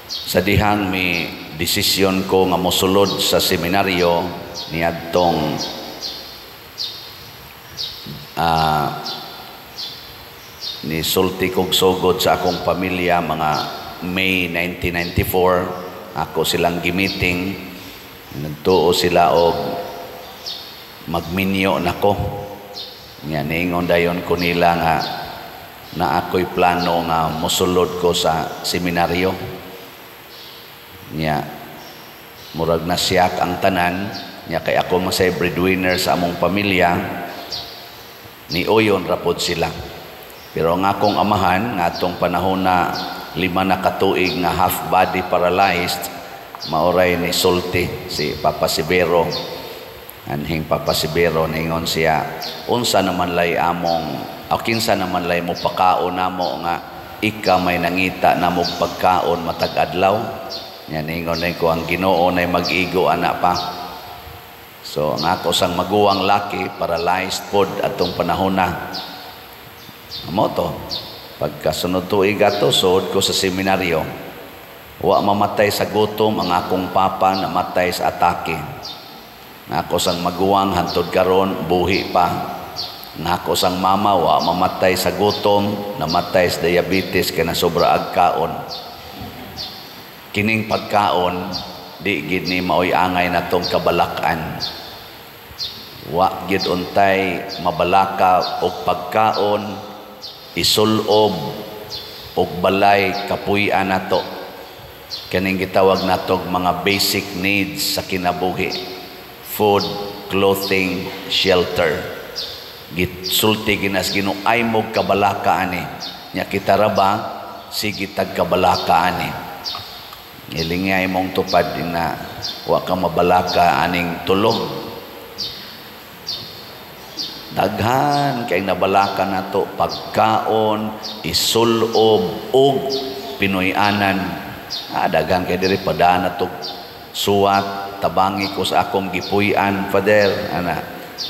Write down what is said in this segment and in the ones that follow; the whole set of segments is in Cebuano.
Sa dihang mi desisyon ko nga mosulod sa seminaryo niadtong ni sulti kog sugod sa akong pamilya mga May 1994. Ako silang gimiting, nagtuo sila og magminyo nako. Nya niingon dayon ko nila nga na ako'y plano nga mosulod ko sa seminaryo. Nya murag nasiyak ang tanan. Nya kay ako masay breadwinner sa among pamilya, ni uyon rapod sila. Pero ang akong amahan nga atong panahon na 5 na katuig nga half body paralyzed, maoray ni sulti si Papa Severo. Anhing Papa Severo, ningon siya, "Unsa naman lay among o kinsa naman lay mo pakaon namo nga ika may nangita namog pagkaon matag adlaw?" Nya ningon ko, "Ang Ginoo nay mag-igo ana pa." So ang ako sang maguwang laki paralyzed pod atong panahon na. Amo to, pagkasunod tuig ato, suod ko sa seminaryo. Wa mamatay sa gutom ang akong papa, namatay sa atake. Ang ako sang maguwang hantod karon buhi pa. Ang ako sang mama wa mamatay sa gutom, namatay sa diabetes kay nasobra ag kaon. Kining pagkaon di gid ni maoy angay natong kabalakan. Wa gid untay mabalaka og pagkaon, isulob og balay kapuy-an nato. Kaning gitawag natog mga basic needs sa kinabuhi: food, clothing, shelter. Gisulti ginas Ginoo, "Ay mo kabalaka ani." Nya kita ra ba sige tag kabalaka ani? Ilingay mong tupad na wa ka mabalaka aning tulo. Daghan kay nabalaka nato: pagkaon, isulob ug Pinoy-anan. Ah, daghan kay diri padaan nato suwat, tabangi ko sa akong gipuy-an, Father, ana.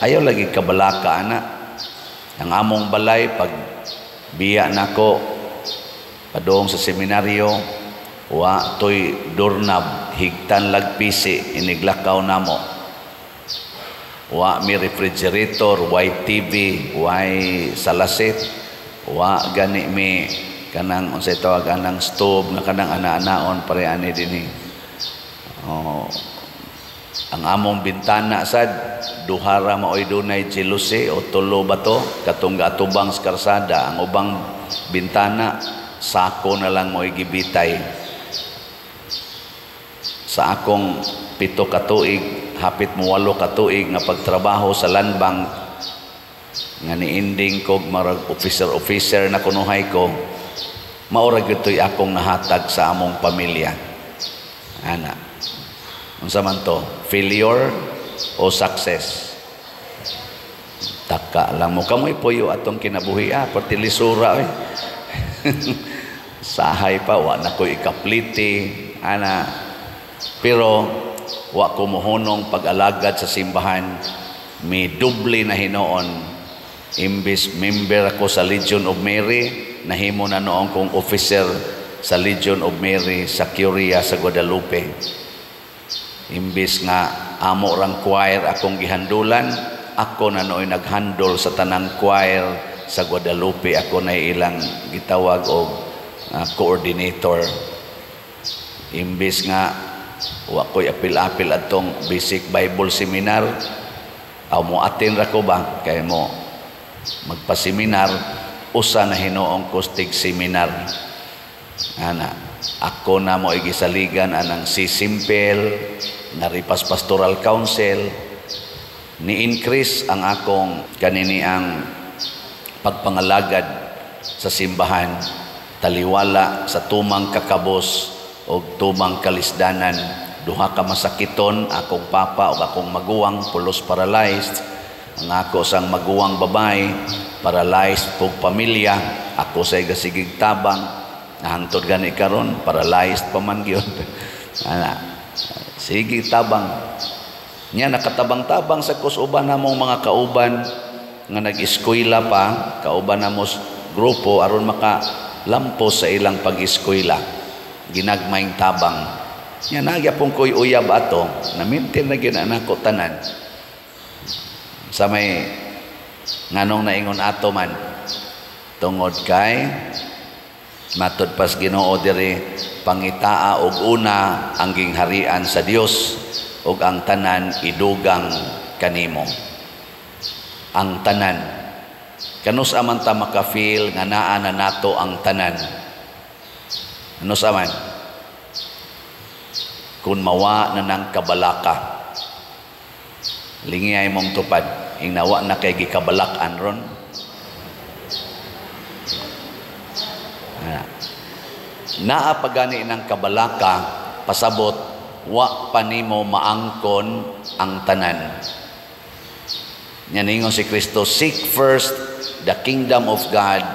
Ayaw lagi kabalaka ana. Ang among balay, pag biya nako padung sa seminaryo, wa toy doorknob, higtan lagpisi iniglakaw namo. Wa mi refrigerator, way TV, way salasit, wa gani mi kanang unsay tawag anang stove nga kanang ana-anaon pare ani dinhi. Oh, ang among bintana sad duha ra maoy dunay jealousy o tulo ba to katong gaatubang sa karsada. Ang ubang bintana sako na lang mo'y gibitay. Sa akong 7 ka tuig, hapit mo 8 ka tuig nga pagtrabaho sa Land Bank nga niending kog marag officer officer na kunuhay ko, maura gyud to'y akong nahatag sa among pamilya ana. Unsa man to, failure o success? Taka lang mo kamoy puyo atong kinabuhi, ah, perti lisura eh. Sahay pa wa na ko'y ikapliti ana, pero wa ko mohunong pag-alagad sa simbahan. Mi doble na hinoon. Imbis member ako sa Legion of Mary, nahimo na noon kong officer sa Legion of Mary sa Curia sa Guadalupe. Imbis nga amo rang choir akong gihandulan, ako na nooy naghandol sa tanang choir sa Guadalupe. Ako na ilang gitawag og coordinator. Imbis nga wa ko'y apil-apil atong basic Bible seminar aw mo atin ra ko ba kay mo magpa-seminar, usa na hinuong kustig seminar ana. Ako na mo igisaligan anang si Simple Naripas Pastoral Council. Ni increase ang akong kanini ang pagpangalagad sa simbahan taliwala sa tumang kakabos o tumang kalisdanan. Duha ka masakiton, akong papa o akong maguwang, pulos paralyzed. Ang ako sang maguwang babae paralyzed pug pamilya. Ako sa gasigig tabang. Nahangtod gani karon paralyzed pa man gyud ana. Sige tabang nya, nakatabang-tabang sa kus uban namong mga kauban nga nag-eskwela pa, kauban namo grupo aron maka lampos sa ilang pag-eskwela. Ginagmayng tabang. Nya nagyapon ko'y uyab ato, na-maintain na gyud nako tanan. Sa may nganong naingon ato man, tungod kay matud pas Ginoo diri, pangitaa og una ang gingharian sa Dios ug ang tanan idugang kanimo. Ang tanan. Kanus-a man ta maka-feel nga naa na nato ang tanan? Kanus-a man? Kung mawa na ng kabalaka, lingiyay mong tupad, ingnawa na kay gikabalak-an ron. Naa pagani ng kabalaka, pasabot, wa pa nimo maangkon ang tanan. Nya ningon si Kristo, "Seek first the kingdom of God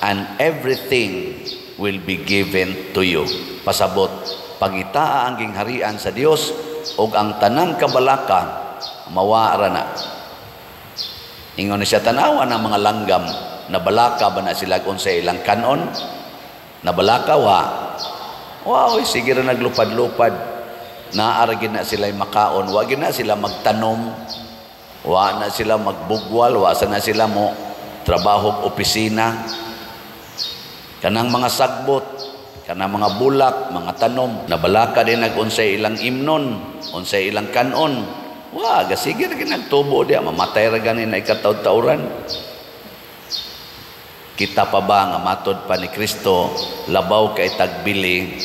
and everything will be given to you." Pasabot, pangitaa ang gingharian sa Dios ug ang tanang kabalaka mawa ra na. Ingon ni siya, tanawa ng mga langgam, nabalaka ba na sila kung sa ilang kanon? Nabalaka wa? Wow, sige ra naglupad-lupad. Naa ra na sila makaon, wa na sila magtanom, wa na sila magbugwal, wa sa na sila mo trabaho opisina. Kanang mga sagbot, kanang mga bulak, mga tanom, nabalaka din nag-unsay ilang imnon, unsay ilang kanon. Wa, gasige ra nagtubo diya, mamatay ra gani na ikataud-tauran. Kita pa ba nga matod pa ni Kristo, labaw kay tagbili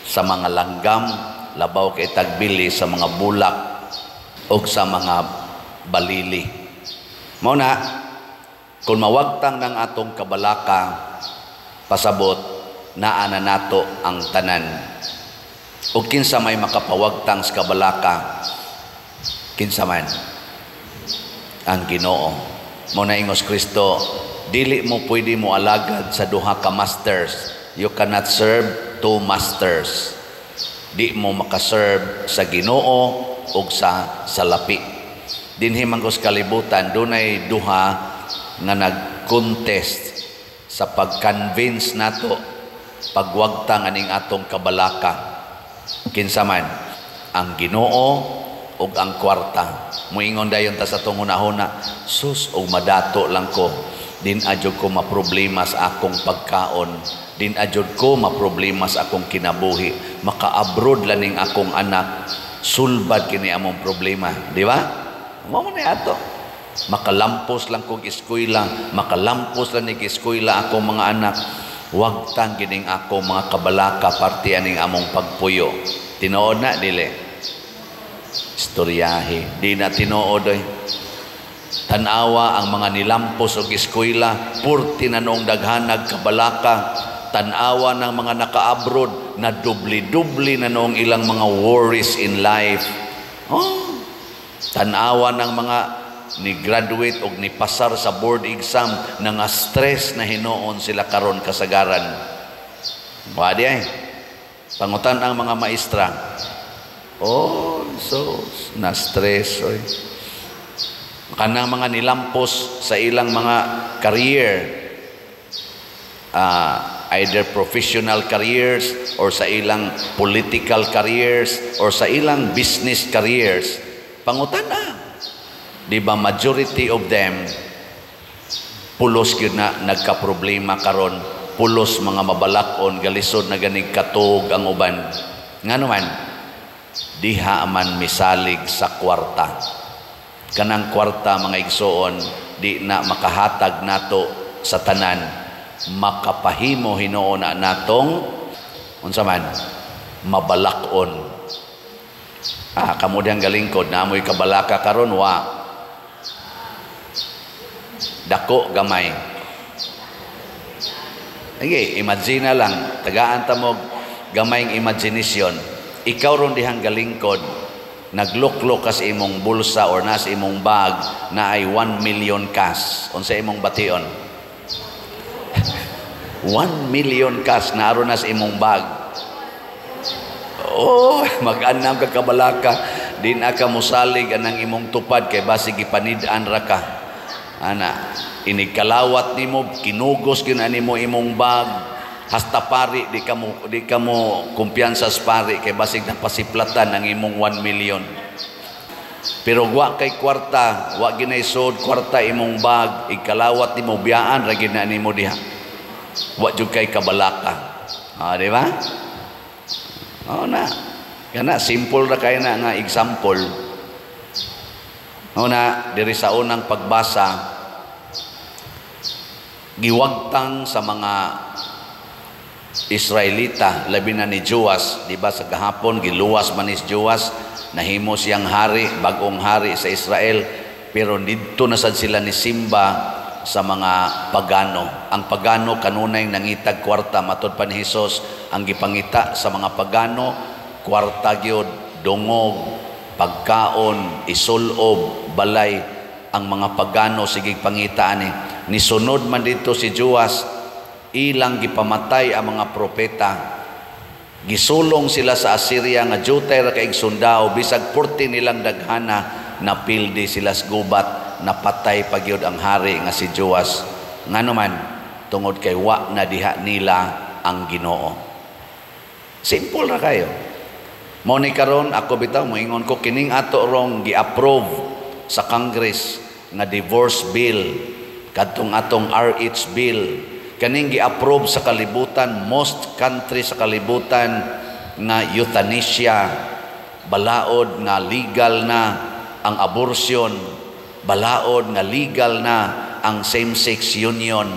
sa mga langgam, labaw kay tagbili sa mga bulak o sa mga balili? Mao na, kung mawagtang ng atong kabalaka, pasabot, naa na nato ang tanan. O kinsa may makapawagtang sa kabalaka? Kinsa man? Ang Ginoo. Mao na ingos Kristo, dili mo pwede mo alagad sa duha ka masters. You cannot serve two masters. Di mo makaserve sa Ginoo ug sa salapi. Dinhi man sa kalibutan, dunay duha nga nag-contest sa pag-convince nato pagwagtang aning atong kabalaka. Kinsa man? Ang Ginoo ug ang kwarta. Muingon dayon ta sa atong hunahuna, "Sus, og madato lang ko, din adjud ko maproblema sa akong pagkaon, din adjud ko maproblema sa akong kinabuhi, maka-abroad laning akong anak, sulbad kini among problema," di ba? Mao man ni ato. Makalampos lang kog eskwela, makalampos lang ni eskwela akong mga anak, wagtang gining ako mga kabalaka parte aning among pagpuyo. Tinuod na dili? Istoryahe. Di na tinuod oy. Tanawa ang mga nilampos og eskwela, purti na noong daghanag kabalaka. Tanawa ng mga naka-abroad, na dubli-dubli na noong ilang mga worries in life. Oh, tanawa ng mga ni graduate og ni pasar sa board exam, na nga stress na hinuon sila karon kasagaran. Wadi ay. Pangutan ang mga maestra. Oh, so na stress oy. Kanang mga nilampos sa ilang mga career, either professional careers or sa ilang political careers or sa ilang business careers. Pangutan na. Di ba majority of them pulos gyud na nagka-problema karon, pulos mga mabalak-on, galisod na ganig katog ang uban? Ngano man? Diha man misalig sa kwarta. Kanang kwarta, mga igsoon, di na makahatag nato sa tanan. Makapahimo hinuon na natong unsa man, mabalak-on. Ah, kamo dihang galingkod, naamoy kabalaka karon? Wa? Dako, gamay? Sige, imagine na lang, tagaan ta mo gamayng imagination. Ikaw ron dihang galingkod, nagluklok ka sa imong bulsa or nasa imong bag na ay 1 million cash. Unsa imong bation? 1 million cash na aron na sa imong bag. Oh, mag-anam ka kabalaka. Di na ka musalig anang imong tupad kay basig ipanid-an ra ka. Ana, inikalawat nimo, kinugos gyud nimo imong bag. Hasta pari, di ka mo kumpiyansa sa pari kay basig na pasiplatan ang imong 1 million. Pero wa kay kwarta, wa ginay sud kwarta imong bag, ikalawat nimo, biyaan ra gid na nimo diha. Wa jud kay kabalaka. Ah, di ba? Oh na. Kana simple ra kay na nga example. Mao na diri sa unang pagbasa, giwagtang sa mga Israelita, labi na ni Joas, di ba sa gahapon giluwas man ni Joas, nahimo siyang hari, bagong hari sa Israel, pero didto na sad sila ni simba sa mga pagano. Ang pagano kanunay nangitag kwarta. Matod pa ni Hesus, ang gipangita sa mga pagano kwarta gyud, dungog, pagkaon, isulob, balay. Ang mga pagano sige pangita ani. Nisunod man dito si Joas, ilang gipamatay ang mga propeta. Gisulong sila sa Assyria nga jutay ra kay sundao, bisag purti nilang daghana, napildi sila sa gubat, napatay pa gyud ang hari nga si Joas. Ngano man? Tungod kay wa na diha nila ang Ginoo. Simple ra kayo. Mo ni karon ako bitaw moingon ko, kining ato rong gi-approve sa Congress nga divorce bill, kadtong atong RH bill, kaning gi-approve sa kalibutan, most country sa kalibutan nga euthanasia, balaod nga legal na ang abortion, balaod nga legal na ang same-sex union.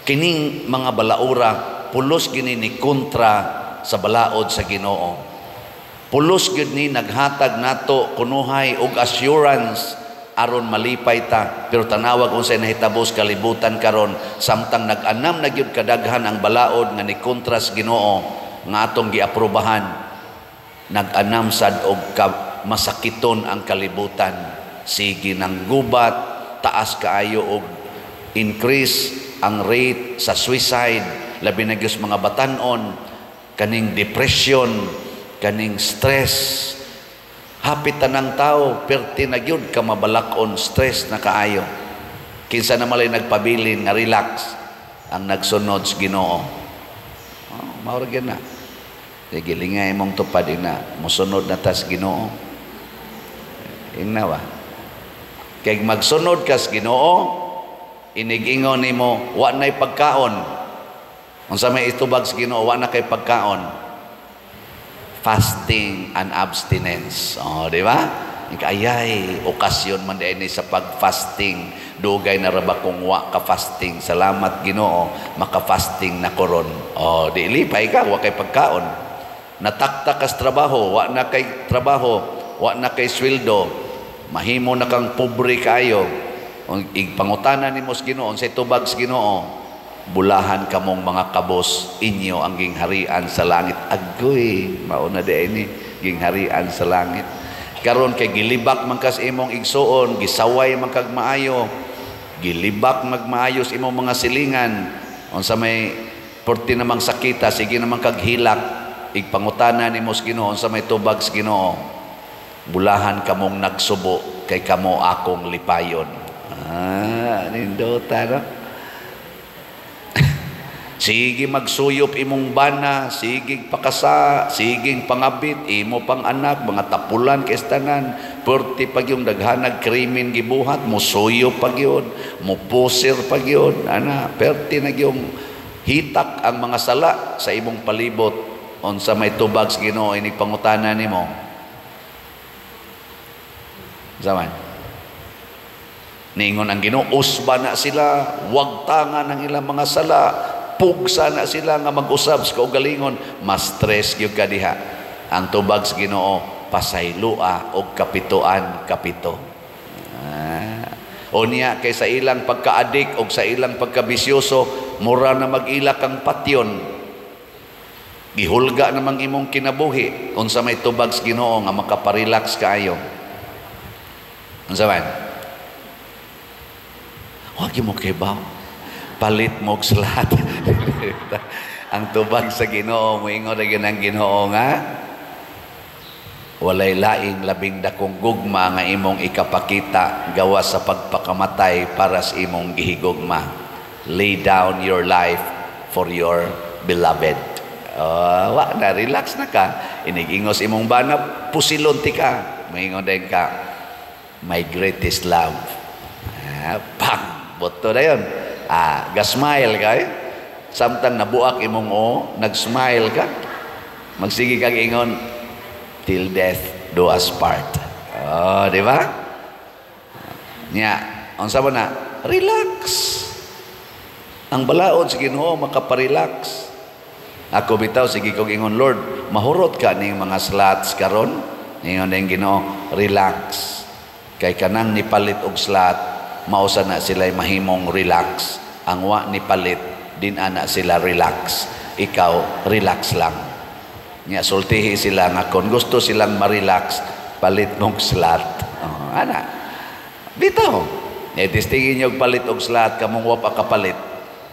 Kining mga balaura pulos gini ni kontra sa balaod sa Ginoo. Pulos gyud ni naghatag nato kunuhay og assurance aron malipay ta, pero tanawag unsay nahitabo sa kalibutan karon samtang nag-anam na gyud kadaghan ang balaod nga ni kontra sa Ginoo nga atong giaprobahan. Nag-anam sad og ka, masakiton ang kalibutan. Sige ng gubat, taas kaayo og increase ang rate sa suicide, labi na gyud mga batanon, kaning depression, kaning stress. Hapit tanang tao perti na gyud ka mabalak-on, stress na kaayo. Kinsa na malay nagpabilin nga relax? Ang nagsunod sa Ginoo. Oh, mao ra gyud na. Sige, lingay imong tupad ina, mosunod na tas Ginoo. Ingna ba? Kay magsunod kas Ginoo, inig-ingon nimo, wa na'y pagkaon. Unsa may itubag sa Ginoo, wa na kay pagkaon? Fasting and abstinence. Oh, di ba? Ayay, okasyon man ni sa pag-fasting. Dugay na ra ba kung wa ka fasting. Salamat Ginoo, maka-fasting na koron. Oh, di lipay ka, wa kay pagkaon. Nataktak kas trabaho, wa na kay trabaho, wa na kay sweldo. Mahimo na kang pobre kayo. Igpangutana nimo sa Ginoo, unsay tubag sa Ginoo? Bulahan kamong mga kabos, inyo ang gingharian sa langit. Agoy, mao na di ini gingharian sa langit. Karon kay gilibak man kas imong igsuon, gisaway man kag maayo, gilibak magmaayos imong mga silingan. Unsa may porti namang sakita, sige namang kag hilak, igpangutana nimo sa Ginoo, unsa may tubag sa Ginoo? Bulahan kamong nagsubo, kay kamo akong lipayon. Ah, nindota no? Sige magsuyop imong bana, sige pakasa, sige pangabit, imo pang anak, mga tapulan kay tanan, perti pag yung daghanag krimen gibuhat, musuyop pag yun, mupusir pag yun, ana, perti na yung hitak ang mga sala sa imong palibot. Unsa may tubag sa Ginoo inig pangutana nimo? Zaman. Ningon ang Ginoo, usba na sila, wagtangan ang ilang mga sala, pugsa na sila nga mag-usab sa kaugalingon, mas stress gyud ka diha. Ang tubag sa Ginoo, pasaylua og kapituan kapito. Ah. O niya kay sa ilang pagka-adik og sa ilang pagkabisyoso, mura na mag-ila kang patyon. Gihulga namang imong kinabuhi. Unsa may tubag sa Ginoo nga makaparelax kaayo? Unsa man? Wag mo kay ba? Palit mo og salat. Ang tubag sa Ginoo, moingon ra gyud ang Ginoo nga walay laing labing dakong gugma nga imong ikapakita gawas sa pagpakamatay para sa imong gihigugma. Lay down your life for your beloved. Wa na, relax na ka. Inig-ingos imong bana, pusilon ti ka. Maingon din ka, "My greatest love." Ah, pang, boto na yun. Ah, ga-smile ka eh. Samtang nabuak imong o, nag-smile ka. Magsige kag ingon, "Till death do us part." Oh, di ba? Nya, unsa ba na? Relax. Ang balaod sa Ginoo makaparelax. Ako bitaw, sige kog ingon, "Lord, mahurot ka ning mga slots karon." Ingon din Ginoo, "Relax. Kay kanang nipalit og slot, mao sa na sila mahimong relax. Ang wa nipalit, din ana sila relax. Ikaw, relax lang." Nya sultihi sila nga kung gusto silang ma-relax, palit mong slot. Oh, ana. Bitaw. E testingin niyo palit og slot kamong wa pa kapalit.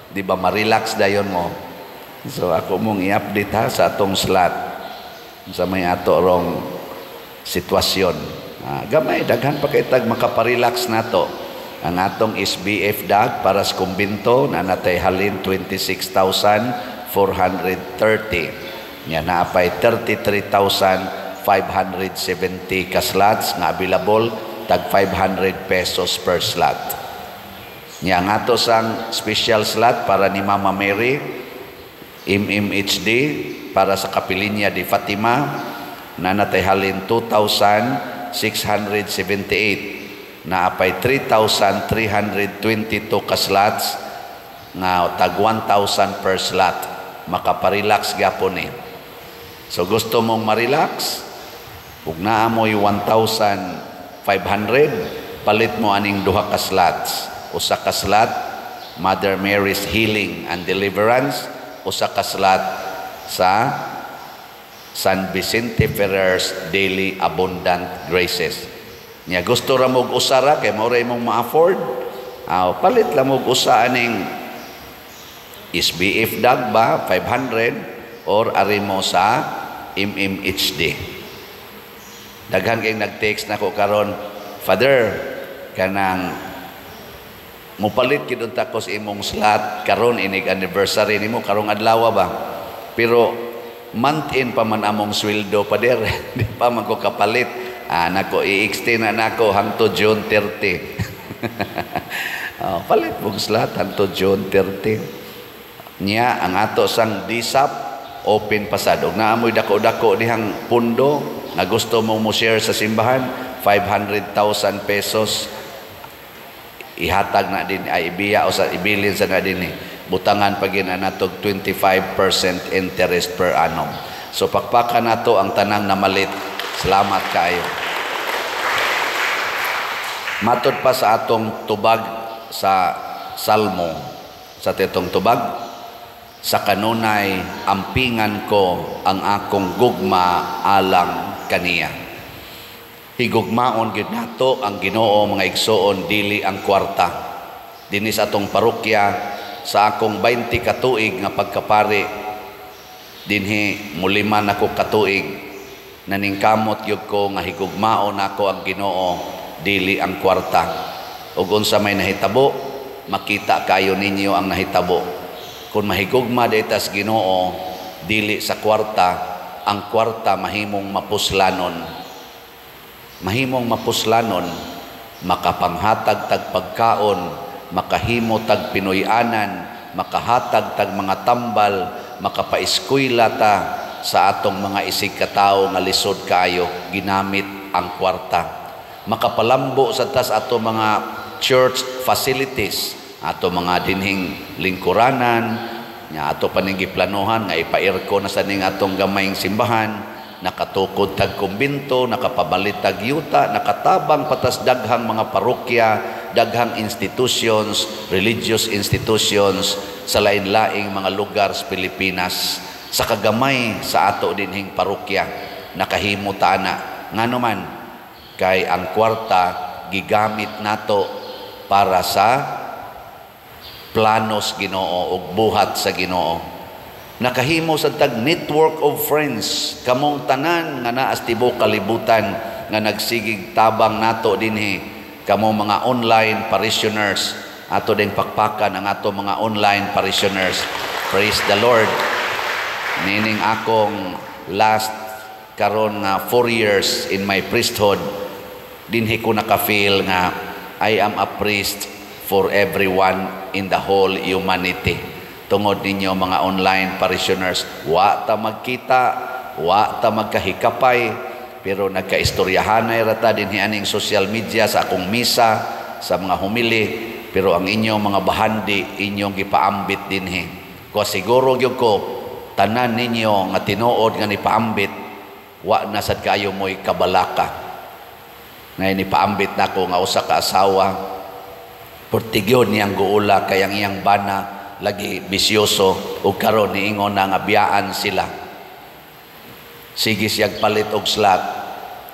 Di ba ma-relax dayon mo? So ako mong i-update ha sa atong slot sa may ato rong sitwasyon. Ah, gamay, daghan pa kay tag makaparelax nato. Ang atong SBF dag para sa kumbinto na natay halin 26,430. Nya naapay 33,570 ka slots nga available, tag 500 pesos per slot. Nya ang ato sang special slot para ni Mama Mary, MMHD, para sa Kapilinya di Fatima, na natay halin 2,678, naapay 3,322 ka slots nga tag 1,000 per slot. Makaparelax gyapon eh. So gusto mong ma-relax, ug naa mo'y 1,500, palit mo aning duha ka slots. Usa ka slot, Mother Mary's Healing and Deliverance, usa ka slot sa San Vicente Ferrer's Daily Abundant Graces. Nya gusto ra mo usa ra kay mao ra imong ma-afford, ah, palit lang mo usa aning SBF dag ba 500 or ari mo sa MMHD. Daghan kay nag-text nako karon, "Father, kanang mupalit gid unta ko sa imong slot karon inig anniversary nimo karong adlaw ba. Pero month in pa man among sweldo, Pader. Di pa man ko kapalit." Ah, nako, i-extend na nako hangtod June 30. Oh, palit mong slot hangtod June 30. Nya ang ato sang DSAP open pasad. Og naamoy dako-dako dihang pundo nga gusto mo mo share sa simbahan, 500,000 pesos ihatag na din ay ibiya o sa ibilin sa na din eh. Butangan pa gina natog 25% interest per annum. So pakpakan nato ang tanang namalit. Salamat kaayo. Matod pa sa atong tubag sa Salmo, sa tetong tubag, sa kanunay ampingan ko ang akong gugma alang kaniya. Higugmaon gid nato ang Ginoo, mga igsoon, dili ang kwarta. Dinhi sa atong parokya, sa akong 20 katuig nga pagkapari, dinhi mulima nako katuig, naningkamot gyud ko nga higugmaon nako ang Ginoo, dili ang kwarta. Ug unsa may nahitabo, makita kayo ninyo ang nahitabo. Kung mahigugma tas Ginoo dili sa kwarta, ang kwarta mahimong mapuslanon. Mahimong mapuslanon, makapanghatag tag pagkaon, makahimo tag Pinoy-anan, makahatag tag mga tambal, makapaeskwela ta sa atong mga isig katawo nga lisod kaayo ginamit ang kwarta. Makapalambo sa tas ato mga church facilities, ato mga dinhing lingkuranan, nya ato paning giplanohan nga ipa-aircon na sa ning atong gamayng simbahan, nakatukod tag kumbinto, nakapabalit tag yuta, nakatabang patas daghang mga parokya, daghang institutions, religious institutions sa lain-laing mga lugar sa Pilipinas. Sa kagamay sa ato dinhing parokya, nakahimo ta ana. Ngano man, kay ang kwarta gigamit nato para sa planos Ginoo ug buhat sa Ginoo. Nakahimo sa tag network of friends, kamong tanan nga naa sa tibuok kalibutan nga nagsigig tabang nato dinhi, kamong mga online parishioners, ato ding pakpakan ang ato mga online parishioners. Praise the Lord. Nining akong last karon nga 4 years in my priesthood, dinhi ko naka-feel nga I am a priest for everyone in the whole humanity. Tungod ninyo mga online parishioners, wa ta magkita, wa ta magkahikapay, pero nagkaistoryahanay ra ta dinhi aning social media sa akong misa, sa mga homily, pero ang inyong mga bahandi inyong gipaambit dinhi. Ko siguro gyud ko tanan ninyo nga tinuod nga nipaambit, wa na sad kayo mo'y kabalaka. Ngayon nipaambit nako nga usa ka asawa, portigyon niyang guula kay ang iyang bana lagi bisyoso, ug karon niingon na nga biyaan sila. Sige siyag palit og slot.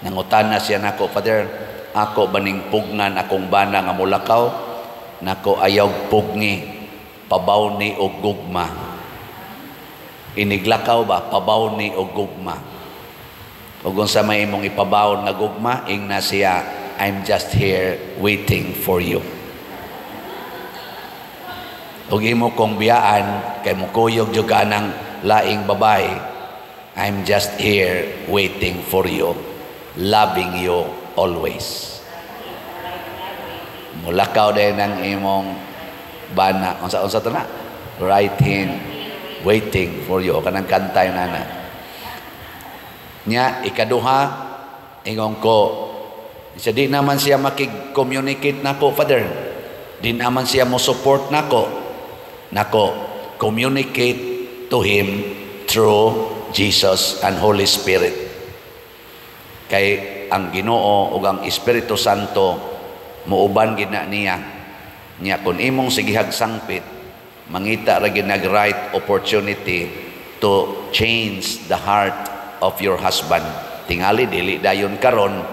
Nangutana siya nako, "Father, ako baning pugnan akong bana nga mulakaw?" Nako, "Ayaw pugni, pabaw ni og gugma. Iniglakaw ba, pabaw ni og gugma. Ug unsa may imong ipabawon nga gugma?" Ingna siya, "I'm just here waiting for you." Ug imo kong biyaan kay mukuyog jud ka ng laing babae, "I'm just here waiting for you, loving you always." Mulakaw din ang imong bana. Unsa unsa to na? "Right hand waiting for you." Kanang kanta yun na. Nya, ikaduha, ingon ko, siya di naman siya makig-communicate nako, Father. Di naman siya mo support nako. Nako, communicate to him through Jesus and Holy Spirit. Kay ang Ginoo ug ang Espiritu Santo muuban gid na niya. Nya kung imong sigihag sangpit, mangita ra gid nag right opportunity to change the heart of your husband. Tingali dili dayon karon,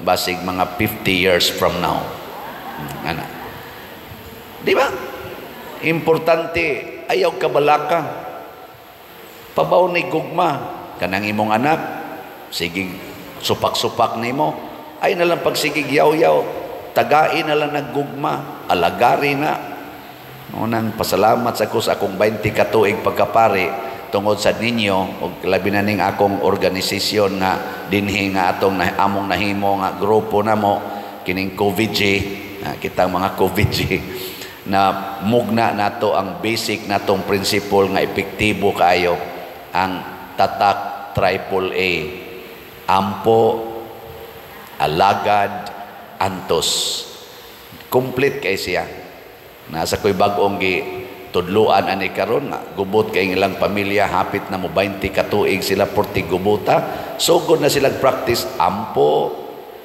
basig mga 50 years from now. Ana. Di ba? Importante ayaw kabalaka. Pabaw ni gugma kanang imong anak, sige supak-supak nimo, ay na lang pagsigig yaw-yaw, tagain na lang naggugma, alagari na. Unang pasalamat sa ko sa akong 20 katuig pagkapari tungod sa ninyo ug labi na ning akong organisasyon nga dinhi nga atong na, among nahimo nga grupo namo kining COVID-G, kitang mga COVID-G na mugna nato ang basic natong principle nga epektibo kaayo, ang tatak triple A: ampo, alagad, antos. Complete kay siya. Nasa ko'y bag-ong gi tudluan ani karon nga gubot kay ilang pamilya, hapit na mo 20 katuig sila porti gubuta, sugod na silang practice ampo,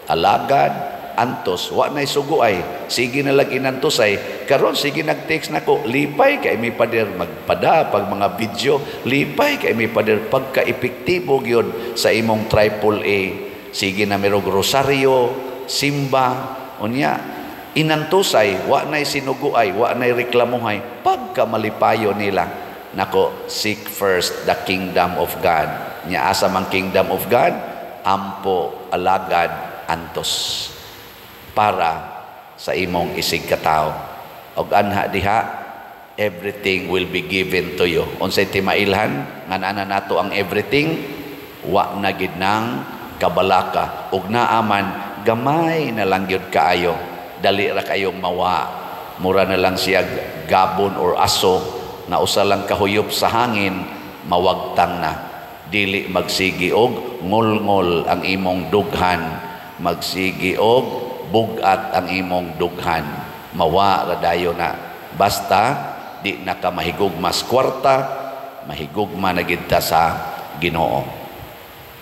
alagad, antos. Wa nay suguay, sige na lang inantosay. Karon sige nag-text nako, "Lipay kay mi, Pader," magpada pag mga video, "Lipay kay mi, Pader." Pagka epektibo gyud sa imong triple A, sige na merog rosaryo, simba, unya inantusay, wa nay sinuguay, wa nay reklamuhay, pagka malipayo nila. Nako, seek first the kingdom of God. Nya asa man kingdom of God? Ampo, alagad, antos. Para sa imong isig katao. Og anha diha, everything will be given to you. Unsay timailhan nga naa na nato ang everything, wa na gid nang kabalaka, ug naaman gamay na lang gyud kaayo, dali ra kayong mawa, mura na lang siya gabon or aso nga usa lang kahuyop sa hangin, mawagtang na. Dili magsigi og ngulngol ang imong dughan, magsigi og bugat ang imong dughan, mawa ra dayon na, basta di na ka mahigugma sa kwarta, mahigugma na gid ta sa Ginoo.